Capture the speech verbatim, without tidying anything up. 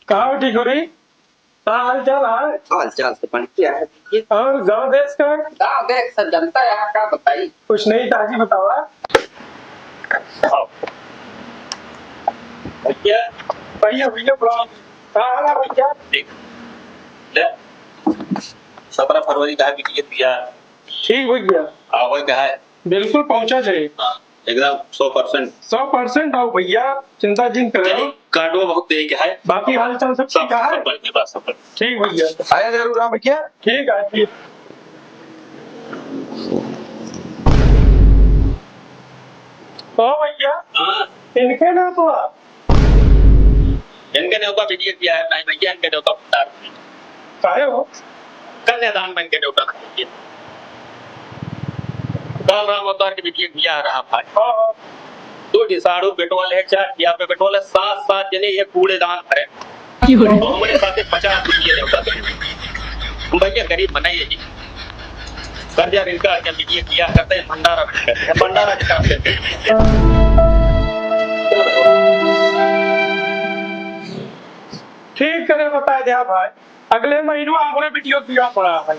का हो टिकुरी, का हाल चाल है? हाल चाल तो बढ़िया है। और गांव देश का? गांव देश सब जनता यहाँ का बताई। कुछ नई ताजी बतावा। भैया। भैया, भैया, प्रणाम। का हाल है भैया? ठीक। ले, सत्रह फरवरी का है, बिटिया बियाह। ठीक भैया। आवे का है। बिल्कुल पहुंचा जाए। हाँ, एकदम सौ percent। सौ percent आओ भैया, चिंता जिन करो। कार्डवा बहुत देरी के है। बाकी हाल चाल सब सब, ठीक है? सब बढ़िया बा, सब बढ़िया। ठीक भैया। आया जरूर, हाँ भैया। ठीक है, ठीक। ओ भैया, हाँ। इनके ना तो आप इनके नेवता बिटिया किया है, नहीं भैया, इनके नेवता भंडार में। काहे हो? कन्यादान में इनके नेवता नहीं है। काल राम अवतार के बिटिया किया रहा भाई। हाँ, हाँ। दो ठे साढ़ू बेटवा ले, चार किया पे बेटवा ले, सात, सात जने ये कूड़ेदान भरे। क्यों रे? और हमारे साथ एक पचास बिटिया नेवता थे। भैया गरीब बनाइए जी। कर्जा इनका, क्या बिटिया किया करते हैं, भंडारा करते हैं, भंडारा के काम करते हैं। ठीक करे बता दिया भाई, अगले महीनों हमरे बिटिया बियाह पड़ा है।